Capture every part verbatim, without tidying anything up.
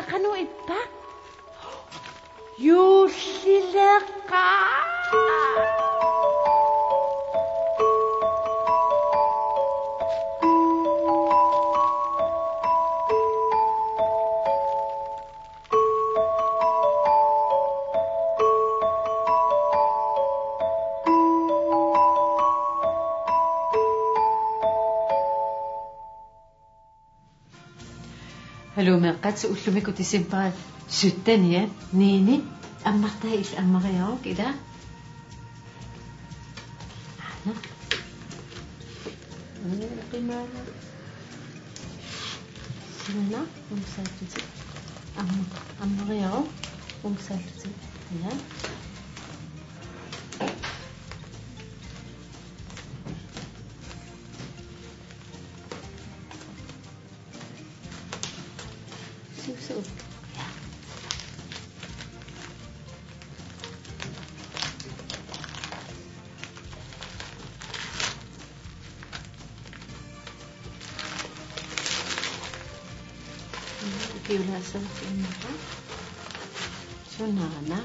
Qanoq ippa? Juullileqaaq. Haluu meeqqat, ullumikkut decembarip syttende, ja. Niende, ammartaa illit ammariaruk, ilaa? Aana. Uu, qimaana. Sinaana, ungsaattutit. Amma-, ammariaruk, ungsaattutit. Ja. Susu. Ukiulaassavakka immaqa. Sunaana.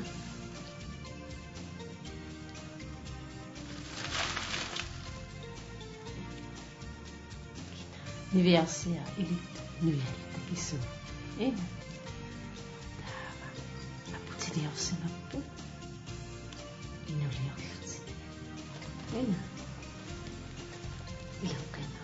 Niviarsiaq ilit nujaltakisut. Ila. Taava. Aputiliorsimapput. Inuliorlutit. Ila. Ileqqina.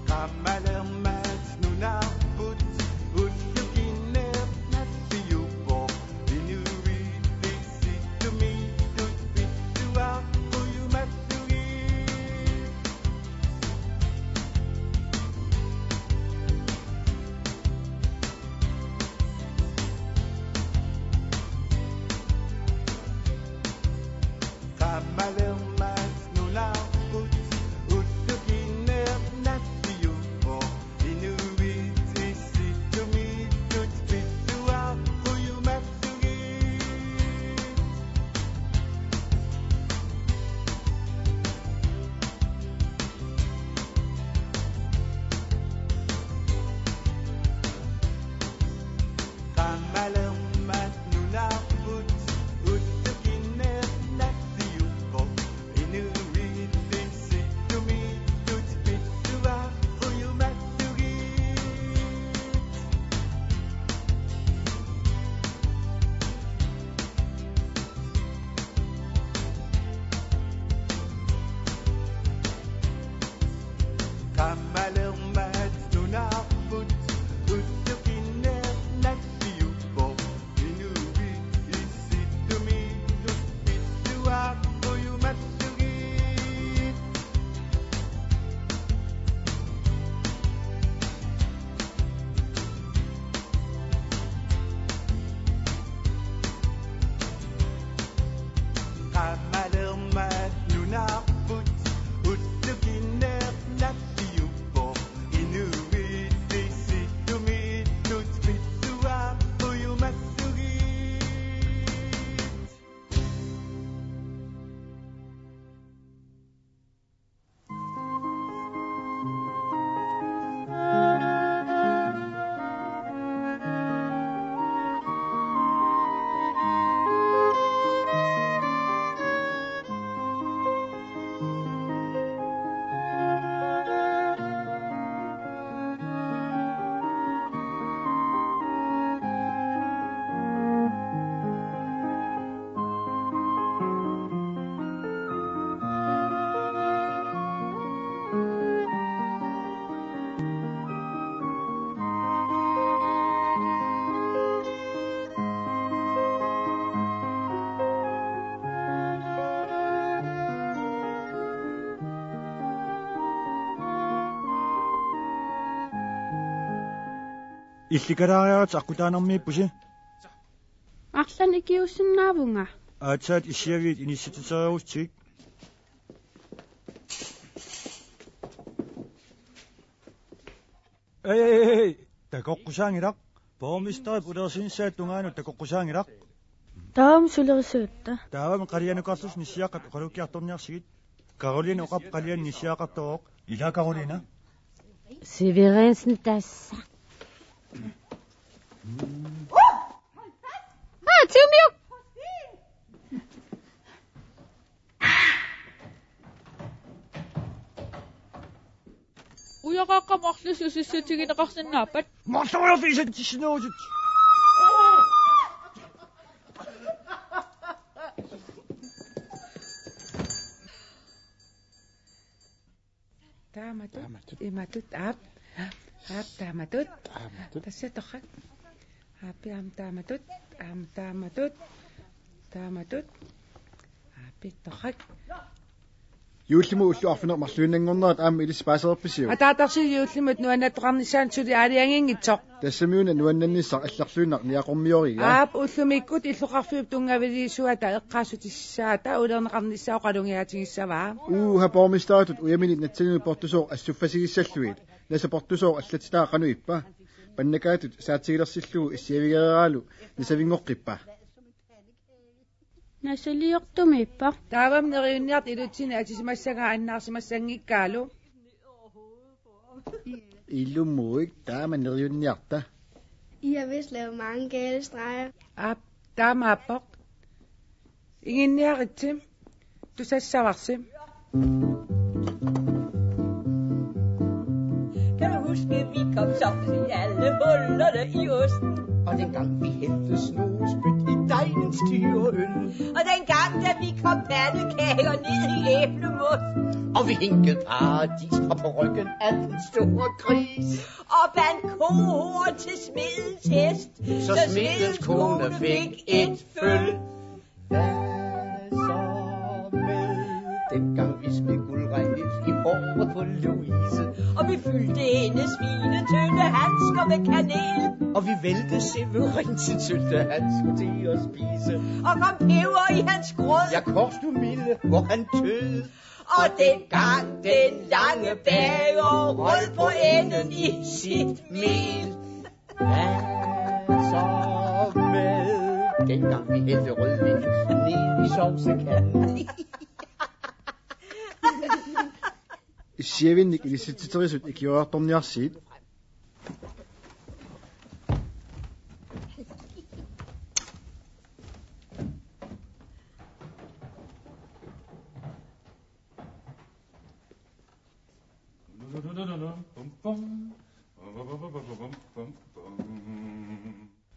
Qamalermat nunarput ullukinneq nalliuppoq, inuit Issittumi pittuaqqujumallugit. Qamalermat nunarput ullukinneq nalliuppoq, inuit Issittumi pittuaqqujumallugit. Qamalermat nunarput ullukinneq nalliuppoq, inuit Issittumi pittuaqqujumallugit. Qamalermat nunarput ullukinneq nalliuppoq, inuit Issittumi pittuaqqujumallugit. Qamalermat nunarput ullukinneq nalliuppoq, inuit Issittumi pittuaqqujumallugit. Illikalaariaratta aqqutaanermiippusi. Arlaannik ikiuussinnaavunga. Aatsaat issiaviit inissititereerussigit. Ei, ei, ei, ei. Takoqqusaanngilaq. Borgmesterip ulersinissaata tungaanut takoqqusaanngilaq. Taama sulerissagatta. Taavami qalianukarlusi nissiaqat oqalukkiartorniarsigit. Karoline oqarpoq qaliani nissiaqartoq. Ila Karoline. Severinsen tassa. Ah, Timiuk! Ujaqaqqat marluk susissutigineqarsinnaappat. Marloriorfigisatsissinerusut. Taamatut. Taamatut. Imatut, aap. Aap, taamatut. Taamatut. Tassa torrak. Aap, aam, taamatut. Aam, taamatut. Taamatut. Aap, torrak. Juullimut ullut arfineq-marluinnanngornerat aamma ilissi paasereerpisiuk? Ataatarsuup juullimut nuannaartoqarnissaanut suli aalajangiinngitsoq. Tassami una nuannannissaq allarluinnaq niaqormioriga. Aap, ullumikkut illoqarfiup tunngaviliisuata eqqaassutissaata ulerneqarnissaa oqalugiaatigissavaa. Uha, borgmesteritut ujaminik natsalinut portusooq assuffassigissallugit. Nasa portusooq allatitaaq qanoq ippa? Pannakaatut saatsigilersillugu issiavigereeraalu nasavinngoqqippa? Nasaliortumiippa. Taavami neriunniarta ilutsinni atisimassagaa annaarsimassanngikkalu. Ilumuit taama neriunniarta. I har vist lavet mange gale streger. Aap, taamaappoq. Iginniaritsi. Tusassavarsi. Kan du huske, vi kom soms i alle hullerne i osten? Og dengang vi hældte snoespyt i dejens dyre øl. Og dengang, da vi kom pandekager ned i æblemos. Og vi hængte paradis og på ryggen af den store gris. Og bandt koret til smedens hest, så smedens kone fik et føl. Hvad så med dengang vi smed guldregn ned i håret på Louise? Og vi fyldte hendes fine, tynde handsker med kanel. Og vi valgte Severinsens syltehandsker til at spise. Og kom peber i hans grød. Ja, kors du milde, hvor han tød. Og dengang den lange bager rød på enden i sit mel. Hvad så med dengang vi hældte rødvin ned i sovsekanden? Issiavinnik ilisitsiterisu ikiorartorniarsigit.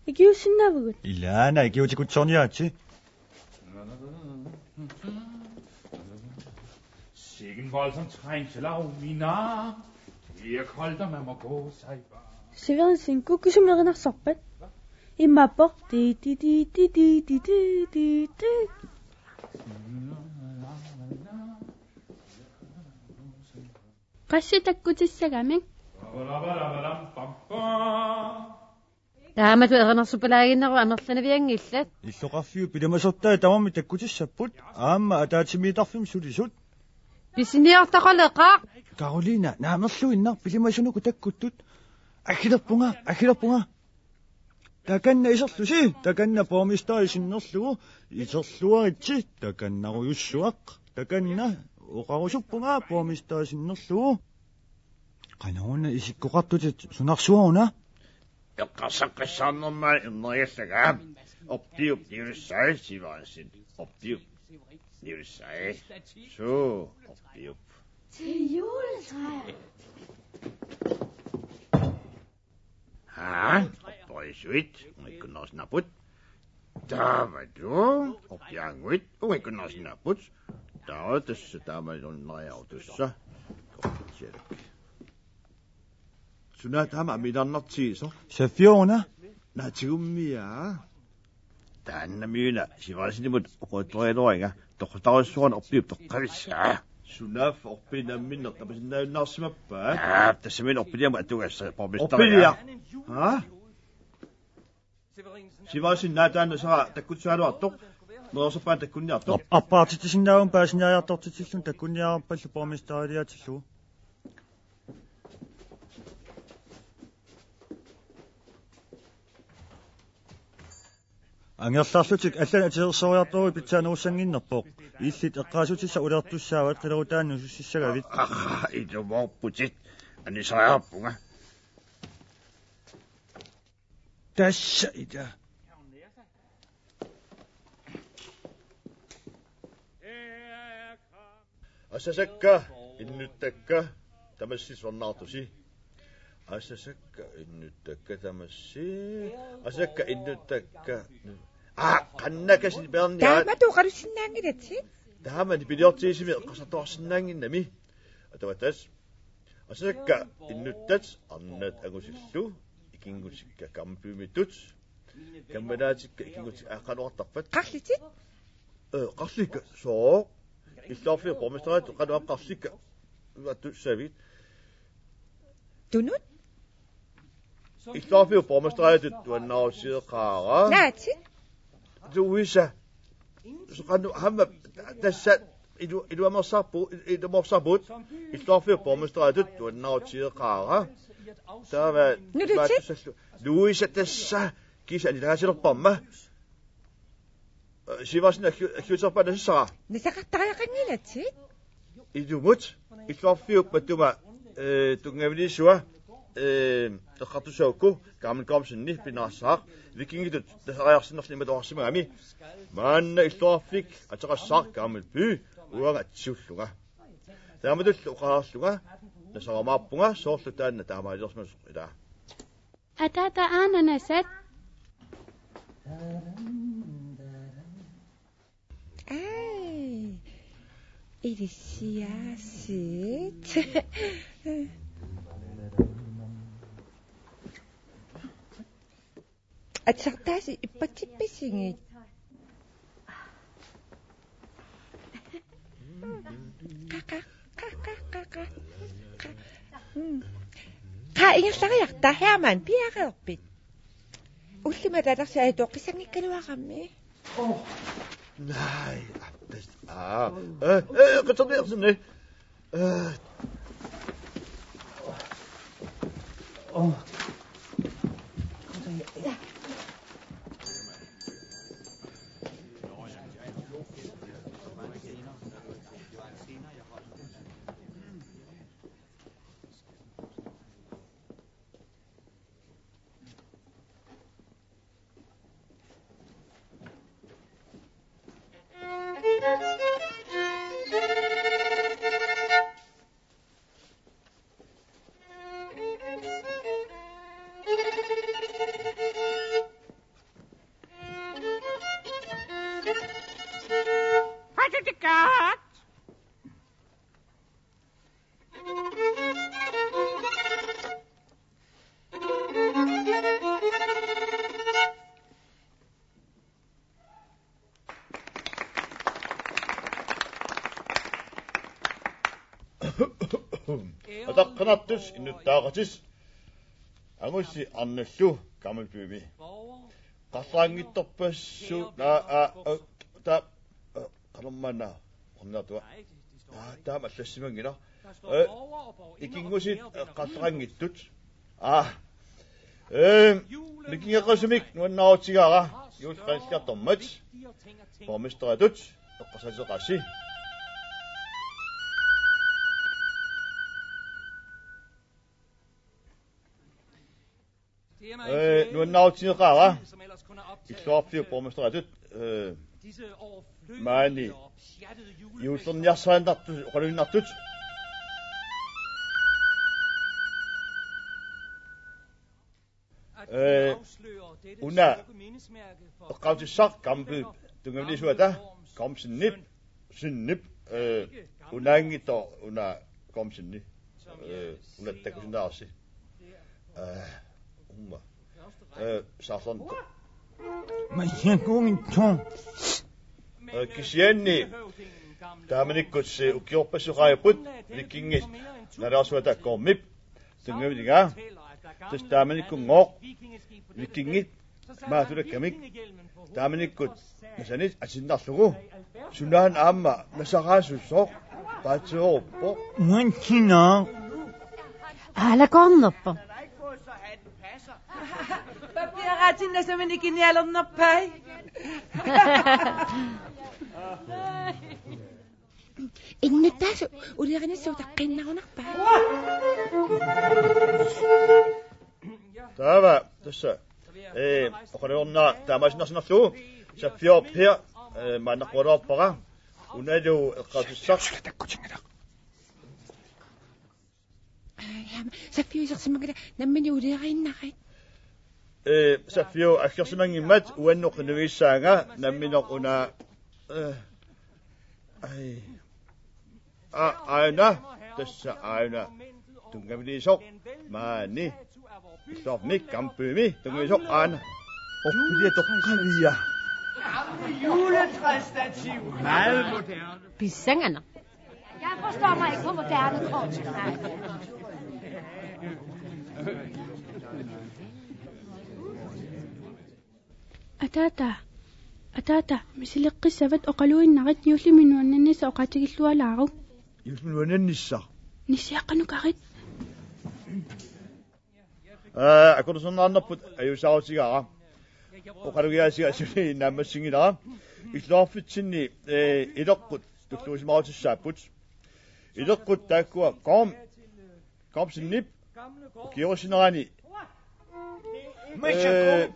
Ikiuussinnaavugut. Ilaana ikiuutikutsoorniaritsi. Sikke en voldsom trængsel af mine arme. Erik Holter, man må gå sig bare. Severinsen, kukkusumik erinarsorpat? Imaappoq. Ti, ti, ti. Qassit takkutissagamik? Taamatut erinarsuppalaaginnarput amerlanavianngillat. Illoqarfiup pilimasortai tamarmik takkutissapput, aamma ataatsimiittarfimmi sulisut. Pisiniartaqaleqaaq. Karoliina, naamerluinnaq pilimasunik takkuttut. Aggilerpunga, aggilerpunga. Takanna iserlusi, takanna borgmesteri sinnerlugu, iserluaritsi, takannarujussuaq, takanna, oqarusuppunga borgmesteri sinnerlugu. Qanoruna isikkoqartutit, sunarsuaruna? Eqqarsaqqissaarnermini erniallagaa. Orpiup niulissaai Sivertsen. Orpiup niulissaai. Suu, orpiup. Til juletræet. Aa, orperisuit, ungikkunnerusinapput. Taava tu, orpiaannguit, ungikkunnerusinapput. Taava tassa taamalunnariarutussa. Korpitsialak. Suna taama amiilaarnartigisoq? Saffioruna? Naatigummia. Taannamiuna Sivertsenimut oqaluttuarigaluariga toqutarussuarnik orpiup toqqavissaa. Sunaaffa orpiit namminneq tapasinnaajunnaarsimappat? Aa, tassami orpiliamut atugassaq borgmesteri. Orpiliaq. Haa? Sivertsenip naataanni sara takkutsaaluartoq. Meerarsaarpaat takkunniartoq. Ap-, appaartitsisinnaavunga paasiniariartortitsilluni takkunniarpallu borgmesteriliaatillugu. Angerlarlutik allanit aterersoriartorui pitsaanerussannginnerpoq. Illit eqqaasutissat ulertussaavat qilerutaanni usussissagavit. Aa, ilumoorputit. Anisariarpunga. Tassa ita. Asasakka innuttakka tamassi suornaartusi. Asasakka innuttakka tamassi. Asasakka innuttakka. Aa, qannakasin peerniaat. Taamatut oqalussinnaanngilatsi. Taamani piliortigisumik eqqarsartuarsinnaannginnami. Atavattas. Asasakka innuttat arnat angusillu. Ikinngutikka Gammelbymiittut. Kammalaatikka ikinngutikka aaqqaluartarpat. Qarlitit? Ee, qarlikka sooq. Illoqarfiup borgmesteriatut qanoq aamma qarlikka. Uattussavit. Tunut? Illoqarfiup borgmesteriatut nuannaarutigeqaara. Naatit? Louisa. Soqanu hamma tassa ilu-, ilumoorsaarpu-, ilumoorsaarpugut. Illoqarfiup borgmesteriatut nuannaarutigeqaara. Taava Nulutit? Imaattussallu. Louisa tassa kiisa anilagaatilerparma. Sivertsen akki-, akkiuterpaa nasissara. Nasaqartariaqanngilatit? Ilumut, illoqarfiup matuma, ee, tunngaviliisua, ee, eqqartussagukku, Gammel Gormsenip pinaassaaq, vikingitut tasariarsinnarluni matoqarsimagami. Maanna illoqarfik ateqassaaq Gammelby, uanga atsiullunga. Taamatullu oqareerlunga, nasarumaarpunga, soorlu taanna taamaaliorsimasoq ilaa. Ataata aana nasat. Ai. Ilissiaasit. Atsartaasi ippatsippasigit. Qa, qa, qa. Mm. Qa ingerlariarta, Herman, piareerpit? Ullumi ataatarsi ajatoqqissanngikkaluarami. Nai, appas. Aa. Ee, ee, qatserniarsinni. Ee. Ataqqinartut innuttaaqatit. Angussi arnallu Gammelbymi. Qarleranngitsorpassuit, aa, aa, aa, ta-, aa, qanormaanna, qanormaanna. Aa, taama allassimanngilaq. Ee, ikinngutit, ee, qarleranngitsut. Aa. Ee, vikingeqasumik nuannaarutigaara, juulli qanilliartormat. Borgmesteritut, eqqarsaateqaasi. Ee, nuannaarutigeqaara. Illoqarfiup borgmesteritut, ee, maani juullerniarsariinnartut, oqaluinnartut. Ee, una eqqaasissaq Gammelbyp tunngaviliisuata Gormsenip, Senip, ee, unaanngitsoq una Gormseni, ee, una takkusinnaarassi. Ee, umma. Ee, saarlornittoq. Massakkungitsoq. Ee, kisianni taamanikkut, ee, ukiorpassuit qaangiupput vikingit naalagaaffiata Gormip tunngaviligaa. Tassa taamanikkunngooq vikingit Maatulakkamik taamanikkut nasanit atiinnarlugu. Sunaana aamma nasaqaassusoq paatsoorpoq. Uantsina. Aalakoornerpoq. Pappiaraatinna sumini kinialernerpai. Innuttaasut uliarinissut utaqqiinnarunarpaat. Taava tassa. Ee, oqaluorna taamaasinnarsinnarlugu. Saffiup her, ee, maannaqqoraarpara. Unalu eqqarsissaq. Saffiu isersimakkala nammineq uliariinnarit. Ee, Saffiu aggersimanngimmat uannut qinnuigissaanga nammineq una, ee, ai. A, aana, tassa aana. Tunngaviliisoq, maani. Illoormik, Kampuimi, tunngavisoq, aana. Orpilia toqqavia. Juletræsstativ. Meget moderne. Pissanganaq. Jeg forstår mig ikke på moderne kunst. Nej. Ataata, ataata, misileqqissavat oqaluinnarit juullimi nuannannissaq oqaatigillualaaruk. Juullimi nuannannissaq? Nissiaqqanukarit. Aa, akornuserneqarnerput ajuusaarutigaara. Oqalugiaasiga suli naammassinngilara. Illoqarfitsinni, ee, ileqqut tulluusimaarutissaapput. Ileqqut taakkua Gorm, Gormsenip ukiorissinerani. Ee,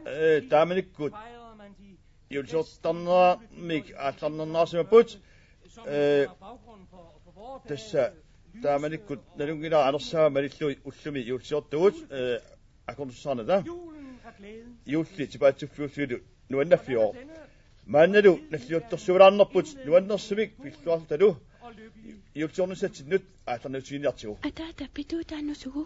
ee, taamanikkut juullisiortarneramik aallarnernaarsimapput. Ee, tassa taamanikkut nalunngilara anersaava malillugit ullumi juullisiortugut, ee, akornussaarnata. Juulli tipaatsuffiullugu nuannaarfiuvoq. Maannalu nalliuttorsuulaarnerput nuannersumik pilluartutalu juullisiornissatsinnut aallarniutiginiartigu. Ataata, pituutaa nusugu.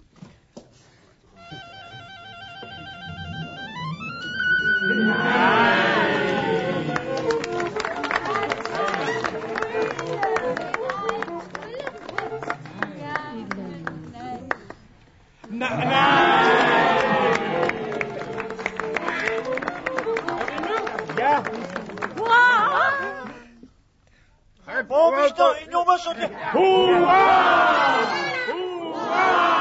Ja. Hej, borgmester i nummer sytten. Hurra! Hurra!